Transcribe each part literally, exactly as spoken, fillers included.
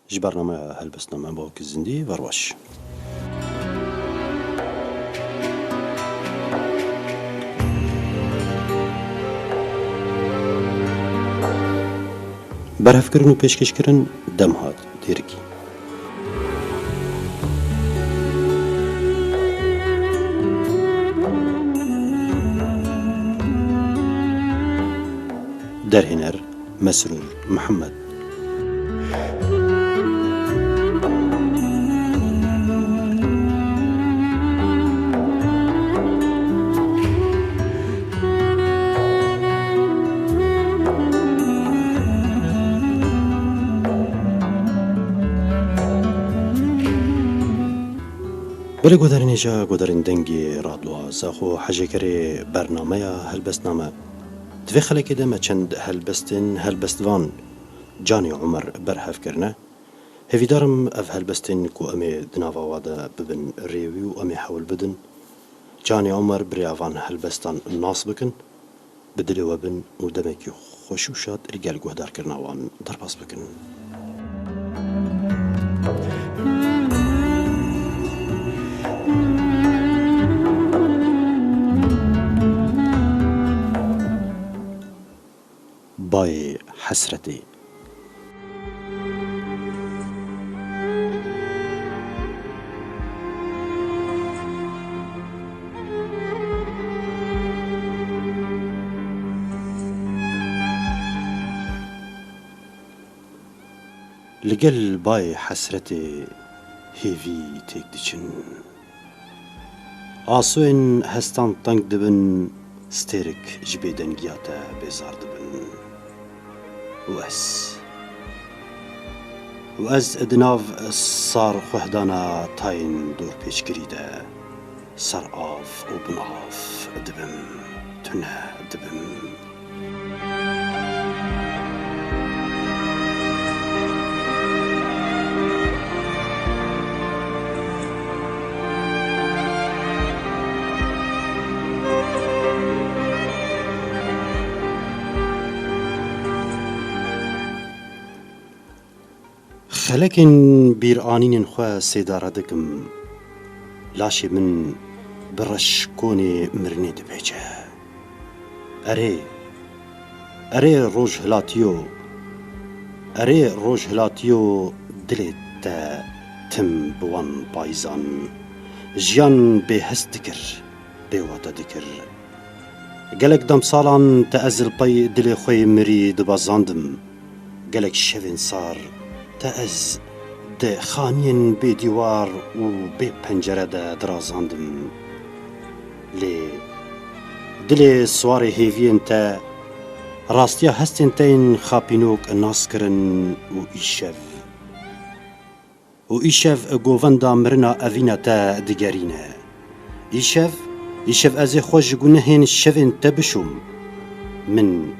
Ji bernameya helbestname Bawkî Zindî, ver weş. Berhevkirin û pêşkêşkirin Demhat Dêrikî. Derhêner Mesrûr Mihemed. Belê guhdarên hêja, guhdarên Dengê Radyo Azax û hejêkerê bernameya helbestname. Di vê xelekê de me çend helbestên helbestvan Canî Omer berhev kirine. Hêvîdar im ev helbestên ku em ê di nava wa de bibin rêwî û em ê hewl bidin Canî Omer bi rêya van helbestan nas bikin, bi dilê we bin û demekî xweş û şad li gel guhdarkirina wan derbas bikin. Bayê hesretê. Li gel bayê hesretê hêvî têk diçin. Asûyên hestan teng dibin, stêrek ji bêdengiya te bêzar dibin. Û ez, û ez di nav sar xwehdana tayên dorpêçkirî de ser av û bin av dibim, tune dibim. Xelekên bîranînên xwe sêdare dikim. Laşê min bi reşkonê mirinê dipêçe. Erê, erê rojhilatiyo, erê rojhilatiyo, dilê te tim bi wan payîzan jiyan bêhest dikir, bêwate dikir. Gelek demsalan te ez li pey dilê xwe yê mirî dibezandim. Gelek şevên sar te ez di xaniyên bê dîwar û bê pencere de dirazandim. Lê dilê siwarê hêviyên te, rastiya hestên te yên xapînok nas kirin û îşev û îşev govenda mirina evîna te digerîne. Îşev, îşev ez ê xwe ji gunehên şevên te bişom. Min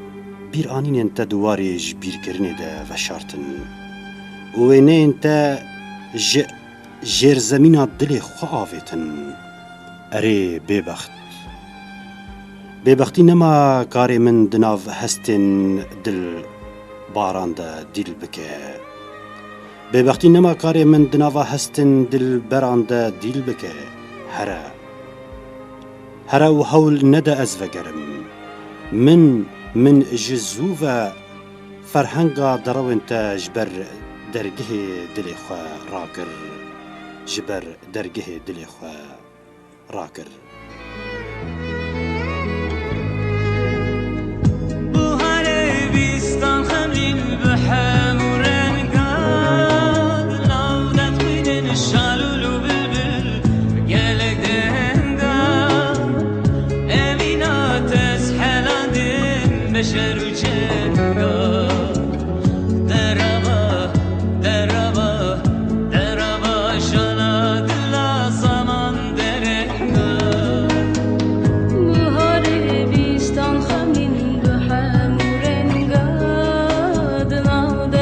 bîranînên te di warê ji bîrkirinê de veşartin û wêneyên te ji jêrzemîna dilê xwe avêtin. Erê bêbext. Bêbextî nema karê min di nav hestên dilbaran de dîl bike. Bêbextî nema karê min di nava hestên dilberan de dîl bike. Here. Here û hewl nede ez vegerim. Min, min ji zû ve ferhenga derewên te ji ber dergehê dilê xwe rakir. Ji ber dergehê dilê xwe rakir. Buharê bîstan xemrîn bi hemû rengan, law derdxwînin şalûl û bilbil bi gelek dengan. Evîna te ez helandin beşer û cengan. Deraba, deraba, deraba şana dila saman derenga. Buharê bîstan xemîn bi hemû renga, di nav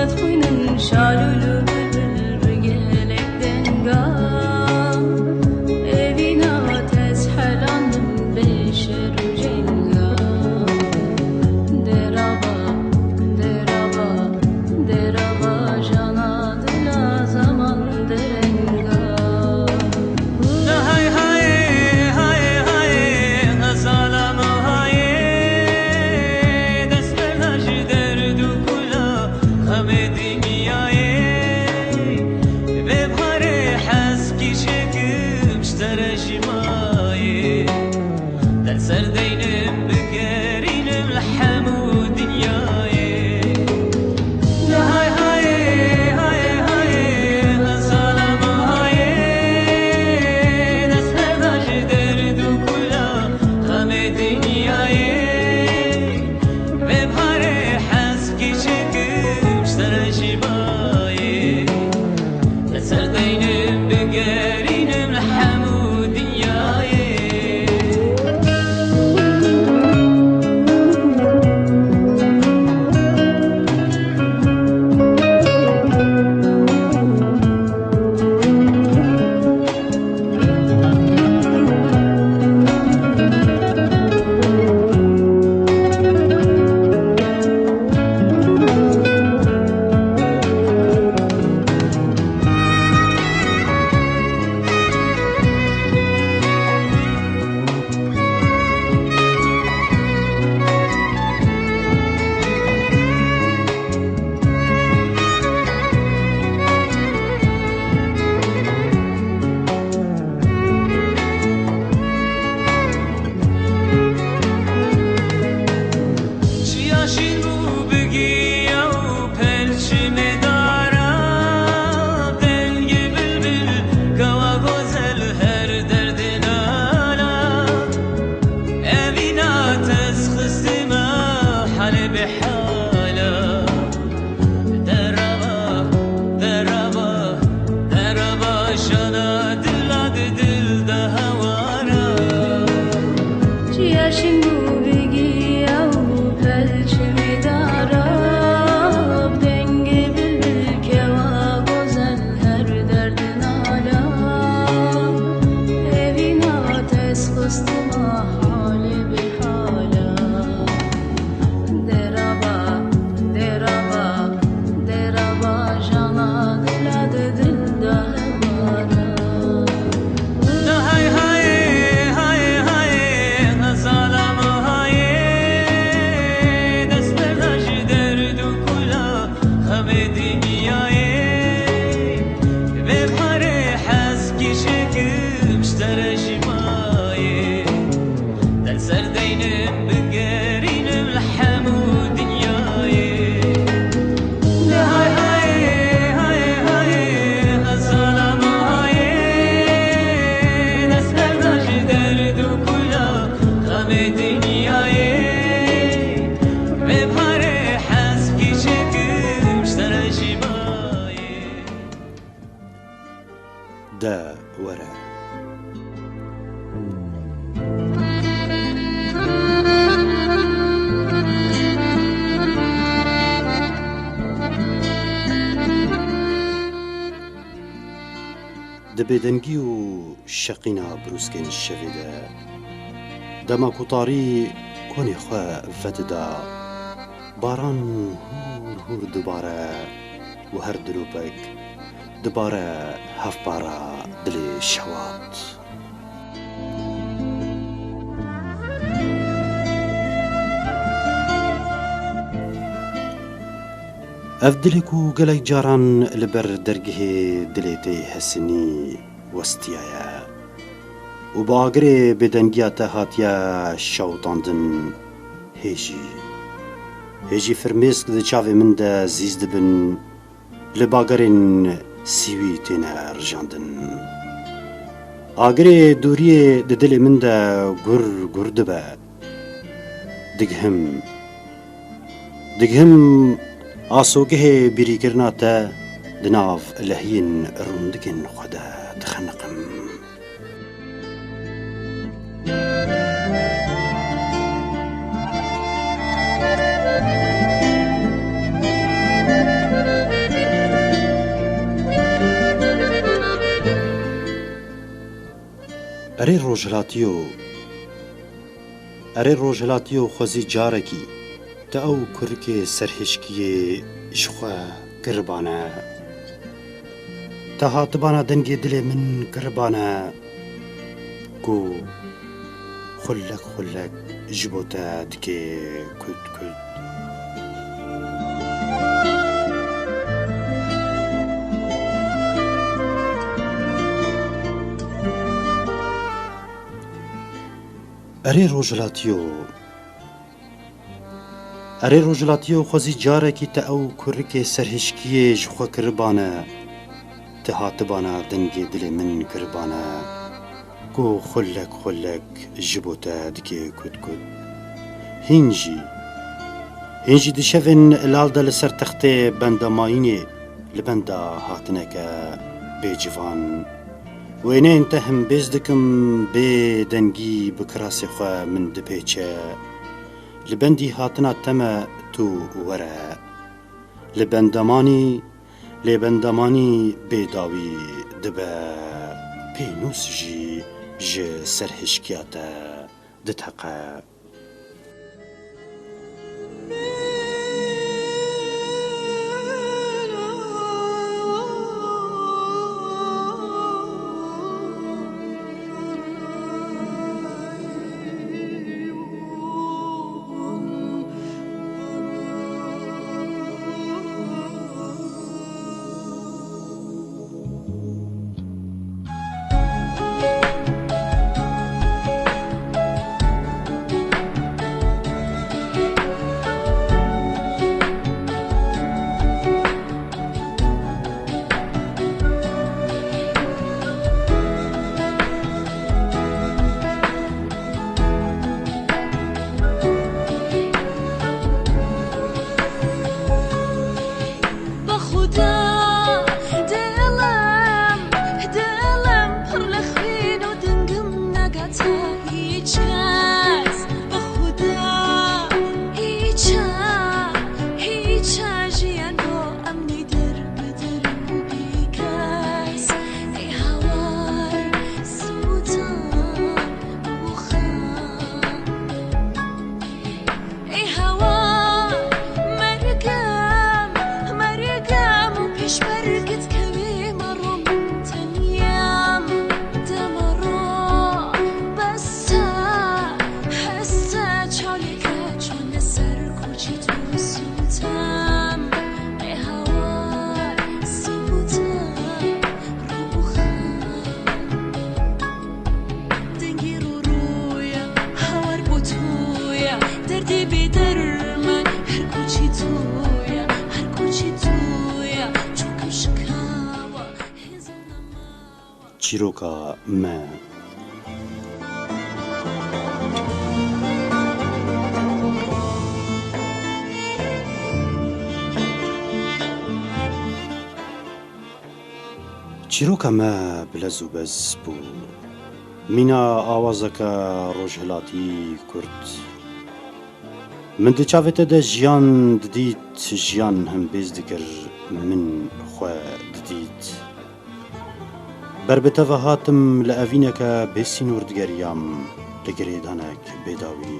Bigerînim li hemû dinyayê. Li hay hay, hay hay, hezara mehayê. Dest berdan ji derd û kula xemê dinyayê. Vê baharê hez kî çekim ji te re jî mayê. De were. Di bêdengî û şeqîna brûskên şevê de, dema ku tarî konê xwe vedida, baran hûr hûr dibare û her dilopek dibare hevpara dilê şewat. Ev dilê ku gelek caran li ber dergehê dilê tê hesinî westiyaye û bi agirê bêdengiya te hatiye şewitandin, hê jî, hê jî firmêsk di çavê min de zîz dibin, li bagerên sîwî têne rijandin. Agirê dûriyê di dilê min de gur gur dibe. Digihim, digihim asogehê bîrîkirina te di nav lehiyên rûndikên xwe de dixeniqim. Erê rojhilatiyo, erê rojhilatiyo xwezî carekî te ew kurikê serhişkiyê ji xwe kiribane. Te hatibana dengê dilê min kiribane ku xulek xulek ji bo te dike kut kut. Erê rojhilatiyo, erê rojhilatiyo xwezî carekî te ew kurikê serhişkiyê ji xwe kiribane, te hatibana dengê dilê min kiribane, ku xulek xulek ji bo te dike kut kut. Hîn jî, hîn jî di şevên lal de li ser textê bendemayînê li benda hatineke bêcivan. Wêneyên te him bêz dikim, bê dengî bi kirasê xwe min dipêçe. Li bendî hatina te me tu were. Li bendemanî, lê bendemanî bêdawî dibe. Pênûs jî ji serhişkiya te diteqe. Bexuda dilem, dilem pir li xwîn û dingim negata hîç kes. Bexuda hîça, hîça jiyano em nîdir bidir û bîkes. Ey hawar sûtan û xan. Ey hewa mergem, mergem û pêşbergit kevî me ro min tenyam. Dema ro beste heste çalîke çûn li ser koçî tu sûtem. Ey hewa sûtem rûxan. Dengî rûrûye hawar bo tu. Çîroka me. Çîroka me bi lez û bez bû. Mîna awazeke rojhilatî kurt. Min di çavê te de jiyan didît, jiyan hembêz dikir, min xwe didît. Ber bi te ve hatim, li evîneke bê sînor digeriyam, li girêdanek bêdawî.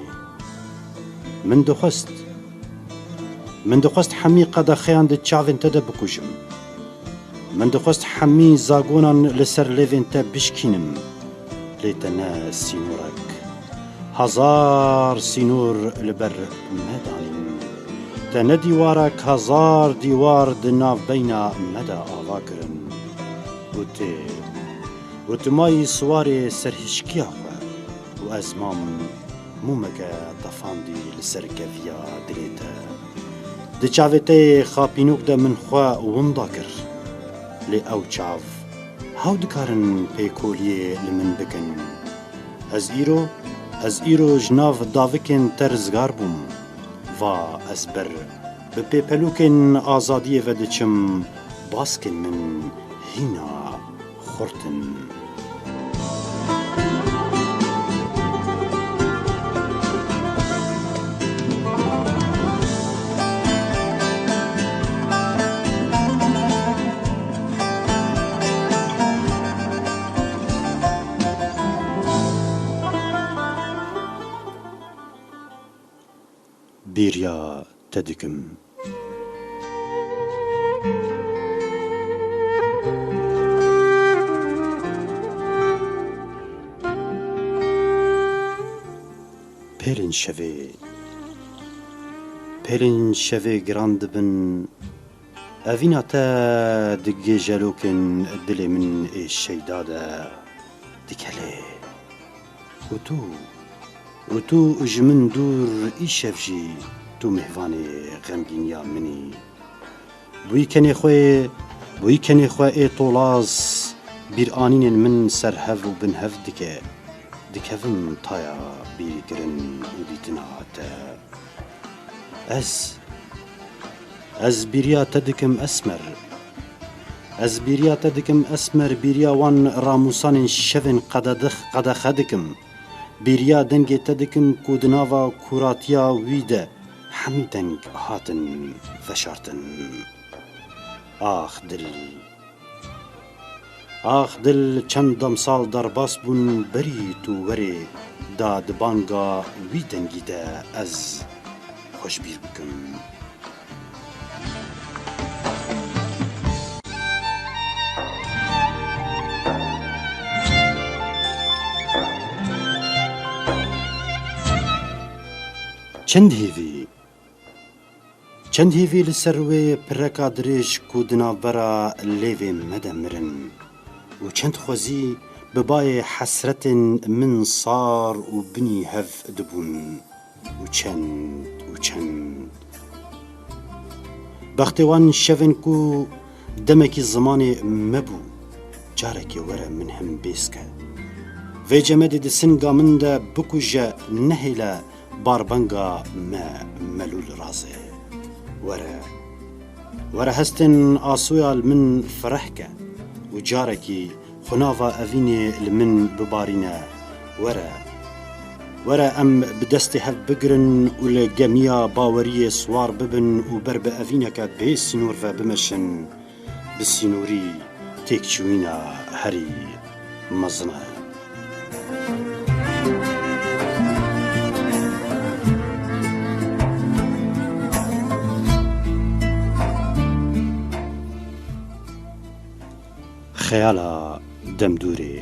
Min dixwest, min dixwest hemî qedexeyan di çavên te de bikujim. Min dixwest hemî zagonan li ser lêvên te bişkînim, lê te ne sînorek, hezar sînor li ber me danîn. Te ne dîwarek, hezar dîwar di navbeyna me de ava kirin. Û tu, û tu mayî siwarê serhişkiya xwe û ez mam mûmeke tefandî li ser keviya dilê te. Di çavê te yê xapînok de min xwe winda kir. Lê ew çav hew dikarin pêkoliyê li min bikin. Ez îro, ez îro ji nav davikên te rizgar bûm. Va ez ber bi pêpelokên azadiyê ve diçim, baskên min hîna xurt in. Bêriya te dikim. Pêlên şevê, pêlên şevê giran dibin, evîna te di gêjelokên dilê min ê şeyda de dikelê. Û tu, û tu ji min dûr îşev jî tu mêvanê xemgîniya min î. Bûyî kenê xwe, bûyî kenê xwe ê tolaz bîranînên min ser hev û bin hev dike. Dikevim taya bîrkirin û dîtina te. Ez, ez bîriya te dikim Esmer. Ez bîriya te dikim Esmer, bîriya wan ramûsanên şevên qededix-, qedexe dikim. Bîriya dengê te dikim ku di nava kûratiya wî de hemî deng hatin veşartin. Ax dil. Ax dil, çend demsal derbas bûn berî tu werê da di banga wî dengî de ez xwe ji bîr bikim. Çend hêvî, çend hêvî li ser wê pireka dirêj ku di navbera lêvê me de mirin û çend xwezî bi bayê hesretên min sar û binî hev dibûn. Û çend û çend. Bextê wan şevên ku demekî zimanê me bû, carekê were min hembêz ke. Vê cemedê di singa min de bikuje, nehêle barbenga me melûl raze. Were, were hestên asoya li min fireh ke û carekî xwe nava evînê li min bibarîne. Were, were em bi destê hev bigirin û li gemiya baweriyê siwar bibin û ber bi evîneke bê sînor ve bimeşin. Bi sînorî têkçûyîna herî mezin e. Xeyala demdûrê.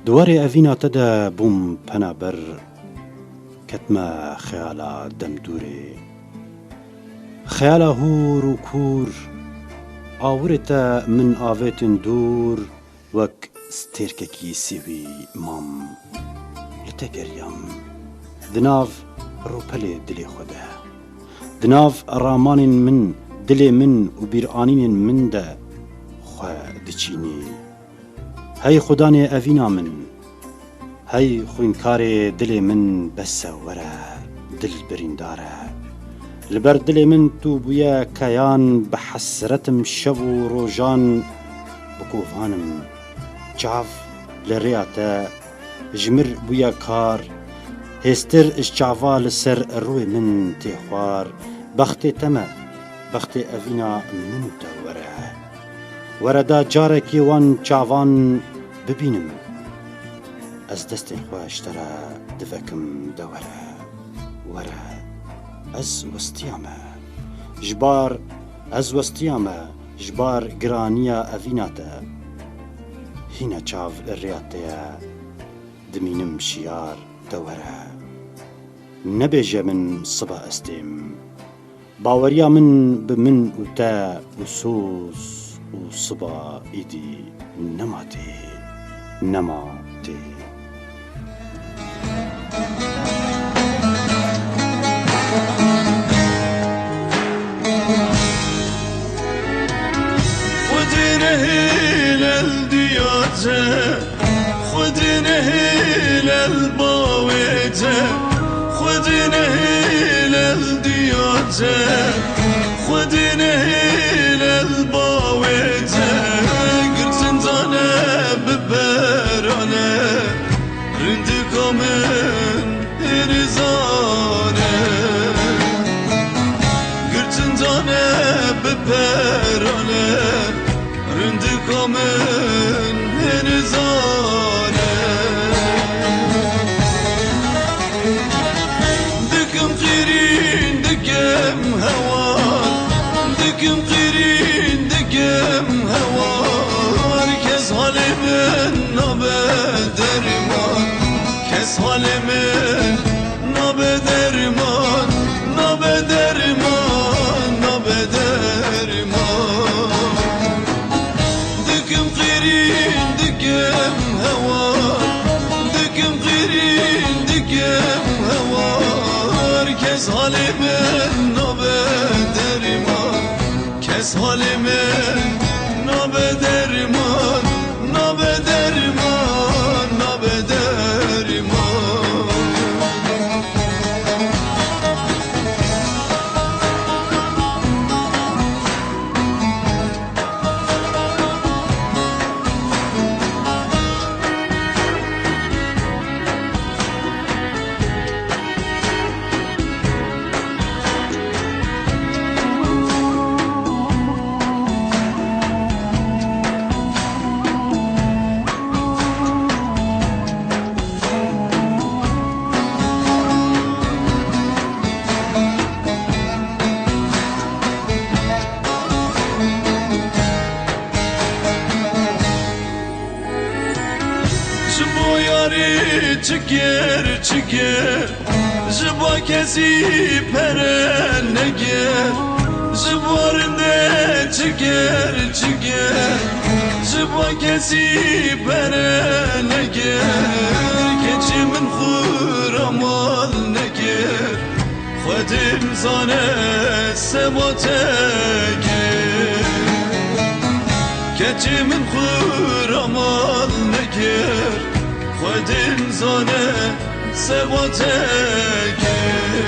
Di warê evîna te de bûm penaber, ketme xeyala demdûrê. Xeyala hûr û kûr, awirê te min avêtin dûr, wek stêrkekî sîwî mam. Li te geriyam. Di nav rûpelê dilê xwe de. Di nav ramanên min, dilê min û bîranînên min de xwe diçînî. Hey xudanê evîna min, hey xwînkarê dilê min, bes e were, dil birîndar e. Li ber dilê min tu bûye keyan, bi hesret im şev û rojan, bi kovan im. Çav li rêya te ji mir bûye kar, hêstir ji çava li ser rûyê min tê xwar. Bextê te me, bextê evîna min û te were. Were da carekê wan çavan bibînim. Ez destên xwe ji te re divekim de were. Were, ez westiya me. Ji bar ez westiya me, ji bar giraniya evîna te. Hîna çav li rêya te ye, dimînim şiyar de were. Nebêje min siba ez têm. Baweriya min bi min û te û soz û siba êdî nema tê, nema tê. Xwedê nehêle li diya te, Xwedê nehêle li bawê te, Xwedê nehêle li diya te, Xwedê nehêle li bawê te, girtin dane bi perane, rindika min hênî zane. Girtin dane bi perane, rindika min hênî zane. Dikim qîrîn, dikim hewar, dikim qîrîn, dikim hewar. Kes halê min nabe derman, kes halê min nabe derman, nabe derman, nabe derman. Dikim qîrîn, dikim hewar, dikim qîrîn, dikim hewar. Kes halê min nabe derman, kes halê min nabe derman, nabe derman, nabe derman. Ji bo yarê çi kir, çi kir, ji bo kesî pere nekir. Ji bo rindê çi kir, çi kir, ji bo kesî pere nekir. Keçê min xwe ramal nekir. Xwedê min zane seba te kir. Keçê min xwe ramal nekir. Xwedê min zane seba te kir.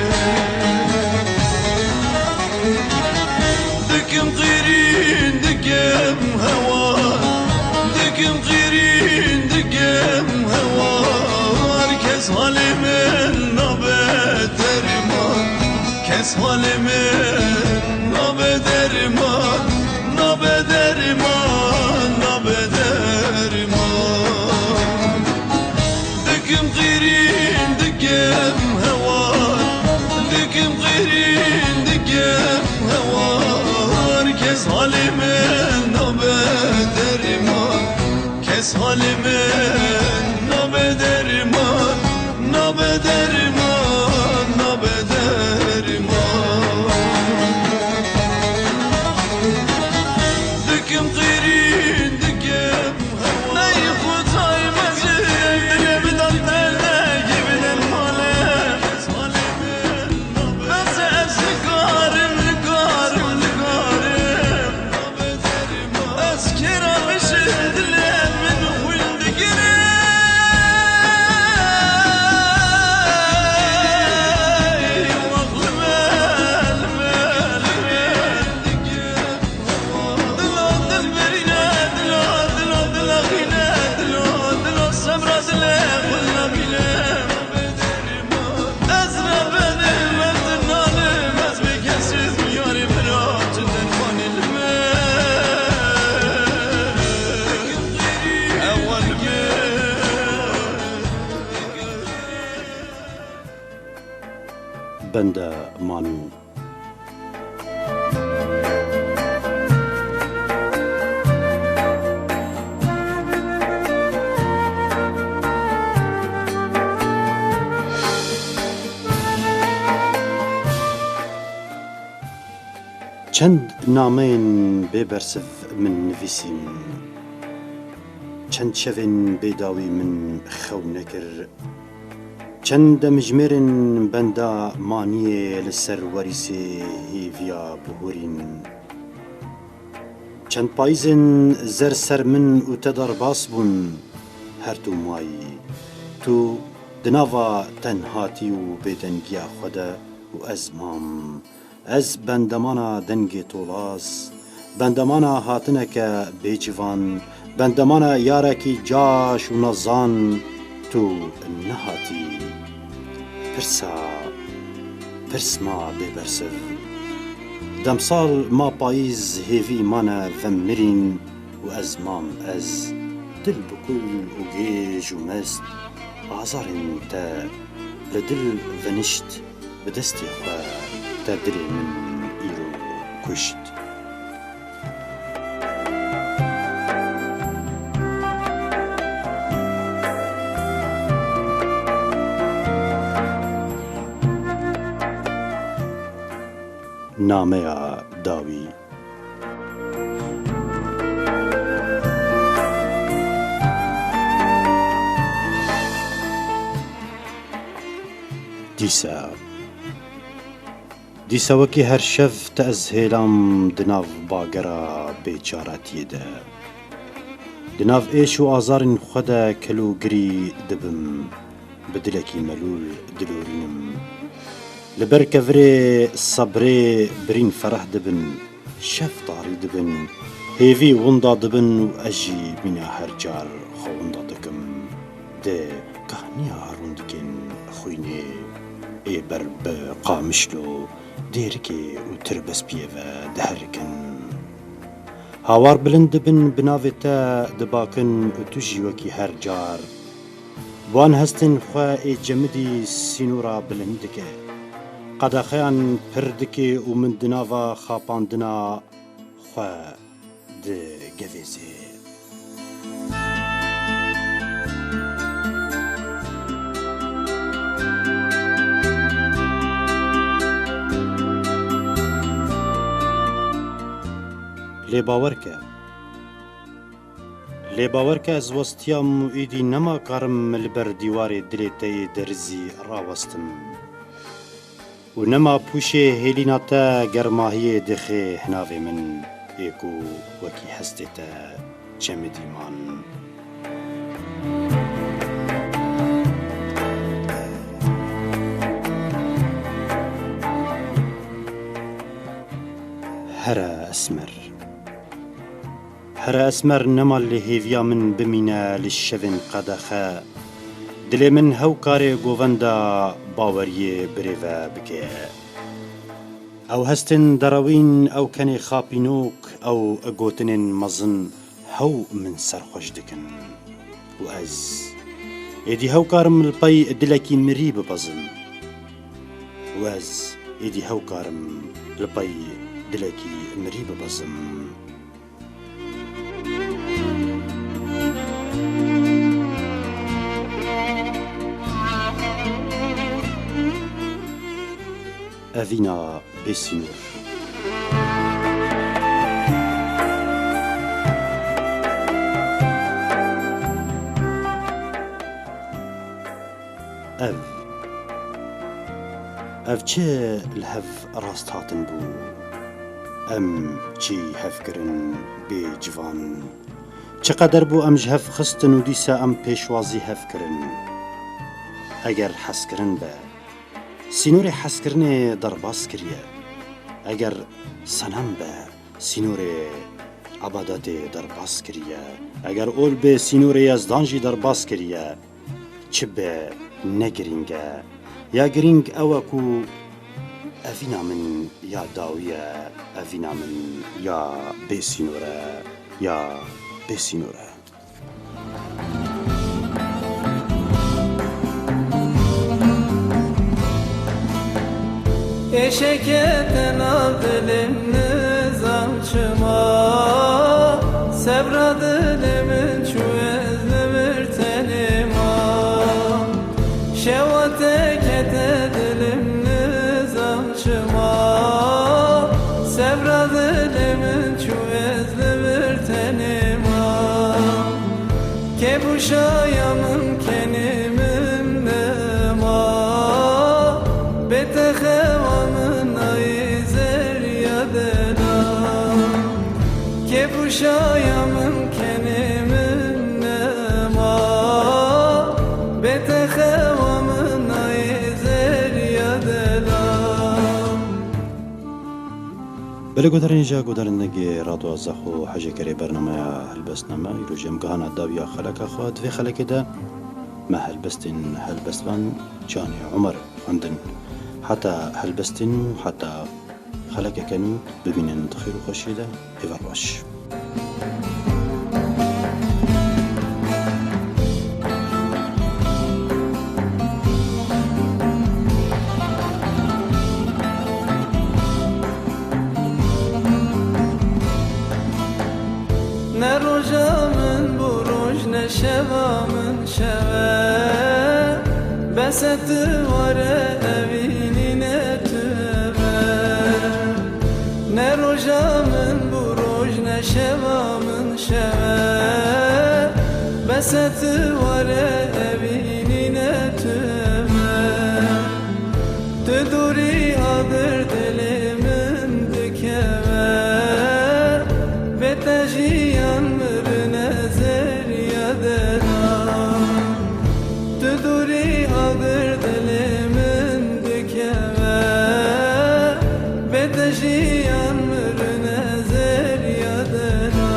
Dikim qîrîn, dikim hewar, dikim qîrîn, dikim hewar. Kes halê min nabe derman, kes halê min nabe derman, nabe derman, nabe derman. Dikim qîrîn, dikim hewar, dikim qîrîn, dikim hewar. Kes halê min nabe derman, kes halê min nabe derman, nabe derman, nabe derman. Dikim qîrîn, dikim hewar. Ney Xwedayê mezin, dilê min derdê, yê min derman e. Bende manî. Çend nameyên bê bersiv min nivîsîn. Çend şevên bêdawî min xew nekir. Çend demjimêrên benda maniyê li ser werîsê hêviya bihurîn. Çend payîzên zer ser min û te derbas bûn, her tu mayî. Tu di nava tenhatî û bêdengiya xwe de û ez mam. Ez bendemana dengê tolaz, bendemana hatineke bêcivan, bendemana yarekî caş û nezan, tu nehatî. Pirsa, pirs ma bêbersiv. Demsal ma payîz hêvî mane vemirîn û ez mam ez. Dil bi kul û gêj û mest, azarên te li dil venişt. Bi destê xwe te dilê min îro kuşt. Nameya dawî. Dîsa. Dîsa wekî her şev te ez hêlam di nav bagera bêçaretiyê de. Di nav êş û azarên xwe de kelûgirî dibim, bi dilekî melûl dilorînim. Li ber kevirê sebrê birîn fereh dibin, şev tarî dibin, hêvî winda dibin û ez jî mîna her car xwe winda dikim. Di kahniya rûndikên xwînê ê ber bi Qamişlo, Dêrikê û Tirbespiyê ve diherikin. Hawar bilind dibin bi navê te dibakin û tu jî wekî her car bi wan hestên xwe ê cemidî sînora bilind dike. Qedexeyan pir dike û min di nava xapandina xwe digevêzê. Lê bawer ke, lê bawer ke ez westiyam û êdî nema karim li ber dîwarê dilê te yê derizî rawestim. Û nema pûşê hêlîna te germahiyê dixê hinavê min, ê ku wekî hestê te çemidî man. Here esmer. Here esmer nema li hêviya min bimîne li şevên qedexe. Dilê min hew karê govenda baweriyê birêve bike. Ew hestên derewîn, ew kenê xapînok, ew gotinên mezin hew min serxweş dikin. Û ez êdî hew karim li pey dilekî mirî bibezim. Û ez êdî hew karim li pey dilekî mirî bibezim. Evîna bêsînor. Ev, ev çi li hev rast hatin bû? Em çi hev kirin bê civan? Çiqeder bû em ji hev xistin û dîsa em pêşwazî hev kirin? Eger hezkirin be, sînorê hezkirinê derbas kiriye. Eger senem be, sînorê ebadetê derbas kiriye. Eger ol be, sînorê Yezdan jî derbas kiriye. Çi be, ne girîng e. Ya girîng ew e ku evîna min ya dawî ye, evîna min ya bêsînor e, ya bêsînor e. Eşekete nav dilim nizam çima, sebra dilim çû ez li vir tenê ma. Şewa te kete dilim nizam çima, sebra dilim çû ez li vir tenê ma. Kêfûşaya min kenê min nema, bê te xewa min nayê zeriya dela. Kêfûşaya min kenê min nema, bê te xewa min nayê zeriya dela. Belê guhdarên hêja guhdarên dengê Radyo Azaq û hejêkerê bernameya helbestname, îro jî em gihana dawiya xeleka xwe. Di vê xelekê de me helbestên helbestvan Canê Omer xwendin. Heta helbestên nû, heta xelekeke nû bimînin di xêr û xweşiyê de. Êvar baş. Ne roja min bû roj, ne şeva min şev e. Bes e tu were, evînî ne tu be. Ne roja min bû roj, ne şeva min şev e. Bes e tu were, evînî ne tu be. Tu dûrî agir dilê min dikeve, bê te jiyan mirine zeriya dela. Tu dûrî agir dilê min dikeve, bê te jiyan mirine zeriya dela.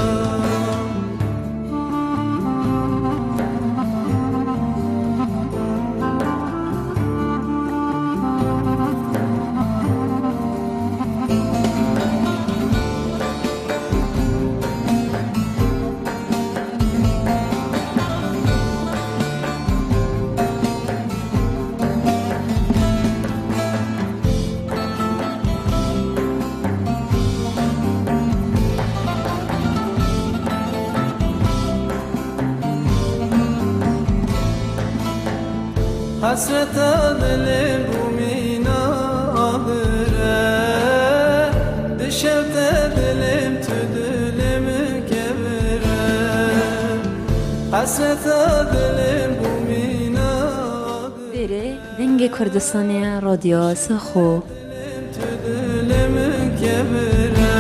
Hesreta dilê bû mîna agir e, dişewte dilê tu dilê min kevir e. Hesreta dilê bû mîna agir e. Dêrê Dengê Kurdistanê, Radyo Saxo. Dilê min kevir e,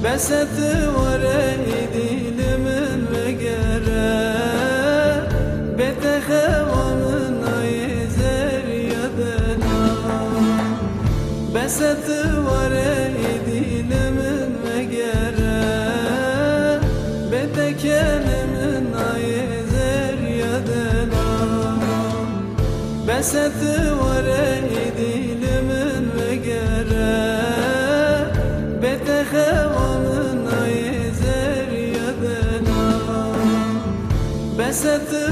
bes e tu were, îdî li min vegere. Bê te xewa min nayê zeriya dela. Bes e tu were, îdî li min vegere. Bê te kenê min nayê zeriya dela. Bes e tu were, îdî li min vegere. Bê te xewa min nayê zeriya dela. Bes e tu